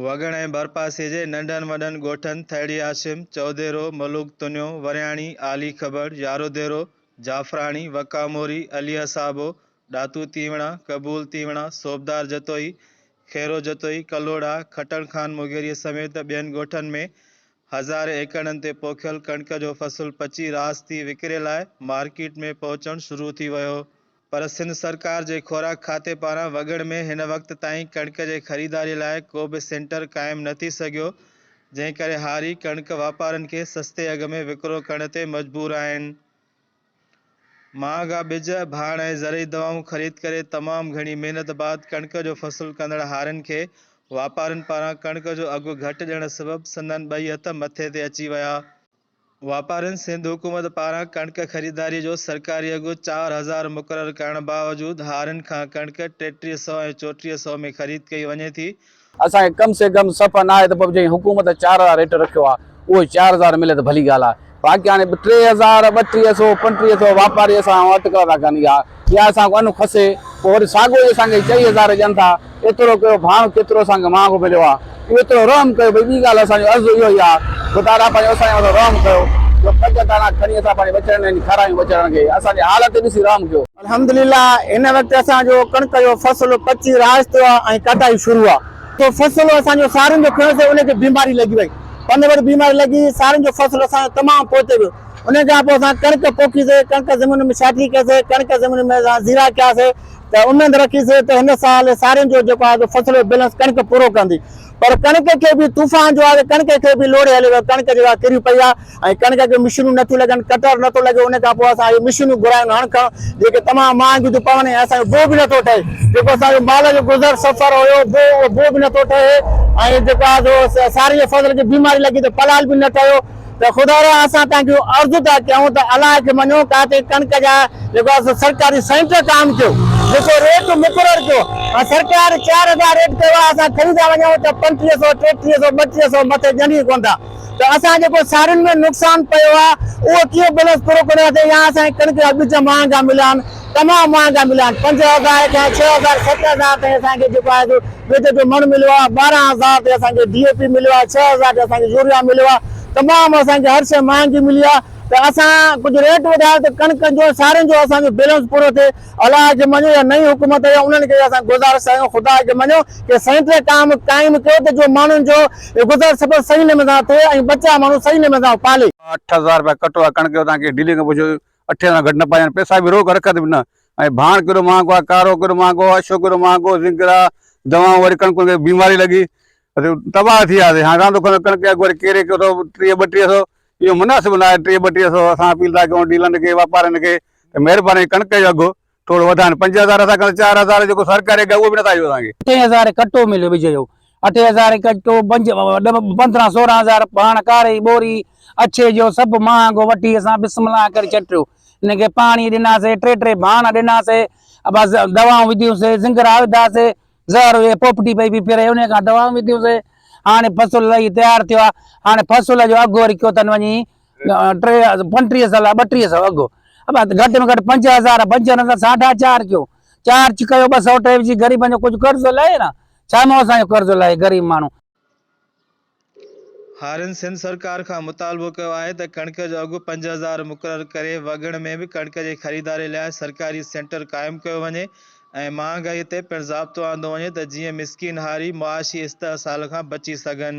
وڳڻ ۽ ڀرپاسي جي ننڍن وڏن ڳوٺن ٿهڙي هاشم، چوديرو، ملوڪ تنيو، ورياڻي، عالي کٻڙ، ياروديرو، جعفراڻي، وڪا موري، علي حسابو، ڏاتو تيوڻا، قبول تيوڻا، صوبدار جتوئي، خيرو جتوئي، ڪلهوڙا، کٽڻ خان مغيريء سميت ٻين ڳوٺن ۾ هزارين ايڪڙن تي پوکيل ڪڻڪ جو فصل پچي راس ٿي وڪري لاء مارڪيٽ ۾ پهچڻ شروع ٿي ويو. پر سنڌ سرڪار جي خوراڪ کاتي پاران وڳڻ ۾ هن وقت تائين ڪڻڪ جي خريداري لاء ڪو به سينٽر قائم نه ٿي سگهيو، جنهن ڪري هاري ڪڻڪ واپارين کي سستي اگهه ۾ وڪرو ڪرڻ تي مجبور آهن. مهانگا ٻج، ڀاڻ ۽ زرعي دوائون خريد ڪري تمام گهڻي محنت بعد ڪڻڪ جو فصل ڪندڙ هارين کي واپارين پاران ڪڻڪ جو اگهه گهٽ ڏيڻ سبب سندن ٻئي هٿ مٿي تي اچي ويا. واپارين سنڌ حڪومت پاران ڪڻڪ خريداري جو سرڪاري اگهه 4000 مقرر ڪرڻ باوجود هارين کان ڪڻڪ 33 سئو ۽ 34 سئو ۾ خريد ڪئي وڃي ٿي. اسان کي ڪم سي ڪم صفا ناهي ته پوء جنهن حڪومت 4000 ريٽ رکيو آهي اهو 4000 ملي ته ڀلي ڳالهه آهي باقي هاڻي 3000، 32 سئو، 35 سئو واپاري اسان کان اٽڪل ٿا ڪن اها يا اسان کان ان کسي پوء وري ساڳيو ئي اسان کي چئي هزار ڏين ٿا، ايترو ڪيو ڀاڻ ڪيترو اسان کي مهانگو مليو آ، اهو ايترو رحم ڪيو ڀئي ٻي ڳالهه اسان جو عرض اهو ئي آ خدارا پنهنجو اسان جي مٿان رحم ڪيو جو پنج داڻا کڻي اسان پنهنجي ٻچڙن کي کارايون ٻچڙن کي اسان جي حالت ڏسي رحم ڪيو. الحمدلله هن وقت اسان جو ڪڻڪ جو فصل پچي راس ٿيو آ ۽ ڪٽائي شروع آ تو فصل اسان جو سارين جو کنيو سي ان کي بيماري لڳي وئي پن ور بيماري لڳي سارين جو فصل اسان جو تمام پوئتي ويو ان کان پوء اسان ڪڻڪ پوکي سي، ڪڻڪ زمين ۾ ڇاٽي ڪئي سي، ڪڻڪ زمين ۾ اسان زيرا ڪيا سي ته اميد رکي سي ته هن سال سارين جو جيڪو آهي سو فصل جو بيلنس ڪڻڪ پورو ڪندي پر ڪڻڪ کي به طوفان جو آهي ڪڻڪ کي به لوڙهي هليو ويو ڪڻڪ جيڪا ڪري پئي آهي ۽ ڪڻڪ کي مشينون نٿيون لڳن ڪٽر نٿو لڳي ان کان پوء اسان اهي مشينون گهرايون هڻ کڻ جيڪي تمام مهانگيون ٿيون پون ۽ اسان جو بوء به نٿو ٺهي جيڪو اسان جو مال جو گذر سفر هيو بوء اهو بوء به نٿو ٺهي ۽ جيڪو آهي سو سارين جي فصل کي بيماري لڳي ته پلال به نه ٺهيو ته خدارا اسان توهان کي اهو عرض ٿا ڪيون ته الله کي مڃو ڪاتي ڪڻڪ جا جيڪو آهي سو سرڪاري سينٽر قائم ڪيو جيڪو ريٽ مقرر ڪيو ۽ سرڪار 4000 ريٽ ڪيو آهي اسان کڻي ٿا وڃون ته 35 سو 33 سو 32 سو مٿي ڏين ئي ڪونه ٿا ته اسان جيڪو سارين ۾ نقصان پيو آهي اهو ڪيئن بيلنس پورو ڪنداسين يا اسان کي ڪڻڪ جا ٻج مهانگا مليا آهن تمام مهانگا مليا آهن 5000 کان 6000 7000 تائين اسان کي جيڪو آهي سو ٻج جو مڻ مليو آهي 12000 تي اسان کي ڊي اي پي مليو آهي 6000 تي اسان کي يوريا مليو آهي تمام اسان کي هر شيء مهانگي ملي آهي ته اسان ڪجهه ريٽ وڌايو ته ڪڻڪ جو سارين جو اسان جو بيلنس پورو ٿئي الله کي مڃو يا نئين حڪومت يا انهن کي اسان گذارش آهيون خدا کي مڃو ڪي سينٽر قائم قائم ڪيو ته جو ماڻهن جو گذر سفر صحيح نموني سان ٿئي ۽ ٻچا ماڻهو صحيح نموني سان پالي. 8000 رپيا ڪٽو آهي ڪڻڪ جو توهان کي ڊيلر کان پڇو اٺين کان گهٽ نه پائجن پئسا به روڪ رکت به نه ۽ ڀاڻ ڪيڏو مهانگو آهي ڪارو ڪيڏو مهانگو آهي اڇو ڪيڏو مهانگو زنگرا دوائون وري ڪڻڪن کي بيماري لڳي تباهه ٿي وياسي هاڻي راندو کڻ ڪڻڪ اگهه وري ڪيري ڪيو اٿو ٽيهه ٻٽيهه سو اهو مناسب نه آهي ٽيهه ٻٽيهه سو اسان اپيل ٿا ڪيون ڊيلرن کي واپارين کي ته مهرباني ڪڻڪ جو اگهه ٿورو وڌائن 5000 اسان کان 4000 جيڪو سرڪاري اگهه اهو به نٿا ڏيو اسان کي. اٺين هزارين ڪٽو مليو ٻج جو اٺين هزارين ڪٽو پنج پندرهن سورهن هزار پاڻ ڪاري ٻوري اڇي جو سڀ مهانگو وٺي اسان بسم الله ڪري چٽيو ان کي پاڻي ڏناسي ٽي ٽي ڀاڻ ڏناسي بس دوائون وڌيون سي زنگرا وڌاسي زهر هئي پوپٽي پئي پئي ڦري انهي کان دوائون وڌيون سي هاڻي فصل لهي تيار ٿيو آهي هاڻي فصل جو اگهه وري ڪيو اٿن وڃي ٽي پنٽيهه سو لاء ٻٽيهه سو اگهه ابا گهٽ ۾ گهٽ 5000 پنج نه ساڍا چار ڪيو چارج ڪيو ٻه سو ٽي وجهي غريبن جو ڪجهه قرض لهي نه ڇا مان اسان جو قرض لهي غريب ماڻهو. هارين سنڌ سرڪار کان مطالبو ڪيو آهي ته ڪڻڪ جو اگهه 5000 مقرر ڪري وڳڻ ۾ به ڪڻڪ جي خريداري لاء سرڪاري سينٽر قائم ڪيو وڃي ۽ مهانگائي تي پڻ ضابطو آندو وڃي ته جيئن مسڪين هاري معاشي استحصال کان بچي سگهن.